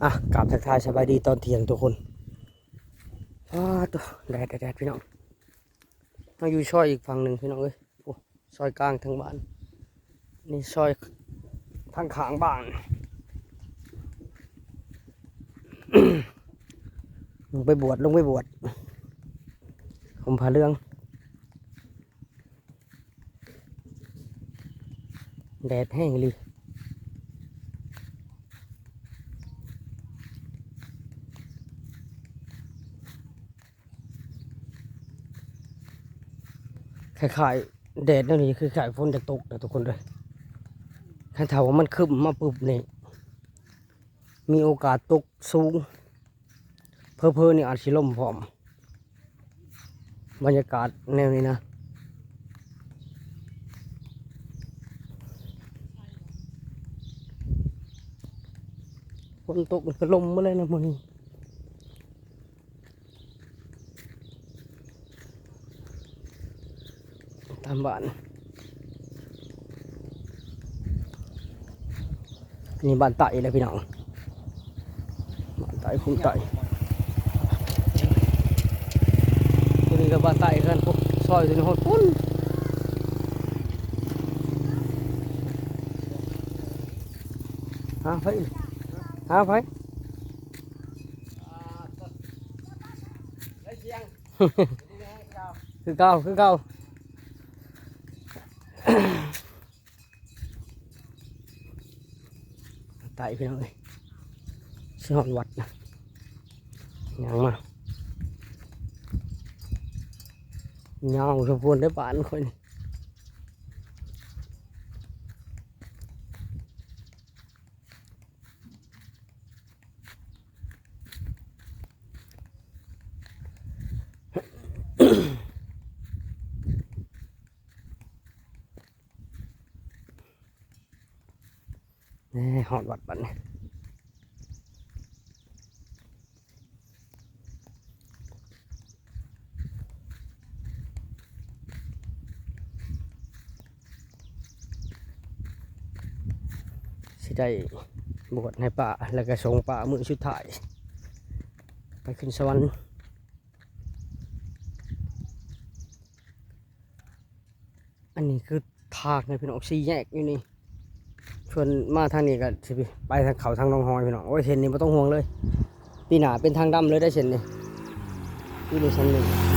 ອ່ະ ກາບທັກທາຍສະບາຍດີຕອນທ່ຽງທຸກຄົນ. ອ້າໂຕ ແດດ ແດດ ແດດ ພີ່ນ້ອງ. ເຮົາຢູ່ຊອຍອີກຝັ່ງໜຶ່ງພີ່ນ້ອງເອີຍ. ໂອ້ ຊອຍກາງທາງບ້ານ ນີ້ຊອຍທາງຂ້າງບ້ານ. ລົງໄປບວດ ລົງໄປບວດ ຫົ່ມຜ້າເຫຼືອງ. ແດດແຮງອີ່ຫຼີ ຄ້າຍໆ ແດດແນວນີ້ຄືຄ້າຍຝົນຈະຕົກນະທຸກຄົນເດີ. ຄັນຖ້າວ່າມັນຄຶ້ມມາປຶບນີ້ ມີໂອກາດຕົກສູງ ເຜີໆ ນີ້ອາດຊິລົມພ້ອມ. ບັນຍາກາດແນວນີ້ນະ ຝົນຕົກກໍລົມໝົດເລີຍນະມື້ນີ້. ຕາມບ້ານ ອັນນີ້ບ້ານໃຕ້ແລ້ວພີ່ນ້ອງ ບ້ານໃຕ້ຄຸ້ມໃຕ້. ຕົວນີ້ກໍບ້ານໃຕ້ຄືກັນ ພວກຊອຍຕົວນີ້ຮອດພຸ້ນ. ຫາໃຜ ຫາໃຜ? ຄືເກົ່າ ຄືເກົ່າ. ໃຕ້ພີ່ນ້ອງເອີຍ ຊິຮອດວັດນະ ຍ່າງມາ ຍາວສົມຄວນເດ້ບ້ານຂ້ອຍນີ້. ແນ່ ຮອດວັດບັດນີ້ ຊິໄດ້ບວດໃຫ້ປ້າ ແລ້ວກໍສົ່ງປ້າມື້ສຸດທ້າຍ ໄປຂຶ້ນສະຫວັນ. ອັນນີ້ຄືທາງໃຫ້ພີ່ນ້ອງ ສີ່ແຍກຢູ່ນີ້ ສ່ວນມາທາງນີ້ກໍຊິໄປທາງເຂົ້າທາງໜອງຫອຍພີ່ນ້ອງ. ໂອ້ຍ ເສັ້ນນີ້ບໍ່ຕ້ອງຫ່ວງເລີຍ ປີໜ້າເປັນທາງດຳເລີຍໄດ໋ເສັ້ນນີ້ ຢູ່ໃນຊັ້ນນີ້.